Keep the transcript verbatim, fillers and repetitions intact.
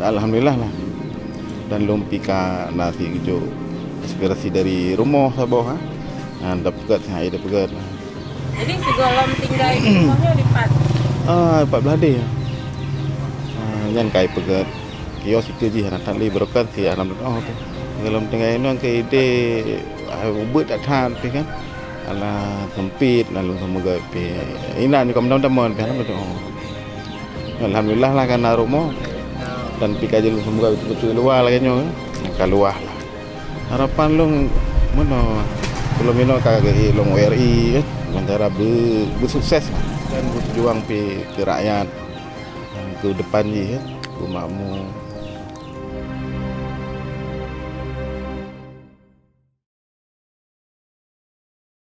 Alhamdulillah lah. Dan lôn pih ka na sigeujok inspirasi dari rumoh saboh, ha. Ha, tapeugöt, ha, tapeugöt. Jadi, sigohlom tinggai di rumoh nyoe dipat? Ah, pat blaih deh. Ah, nyan ka ipeugöt. Kios itu jih hana that lé, barokon si alam teuh tu. Sigohlom tinggai inoe keu ideh, ah, ubeut that-that pih kan. Alah sempit, lalu semoga pih inan juga mudah-mudahan pih alam teuh. Alhamdulillah lah ka na rumoh. Dan pih ka jeuet semoga beutôi-beutôi luwa lagèe nyoe, ka luwah lah. Harapan lôn meunoe, lôn meunoe ka geuék lôn U R I kan, dengan cara be-, beusukses lah. Dan beujuang pih keu rakyat, keu depan jih kan, keu makmu.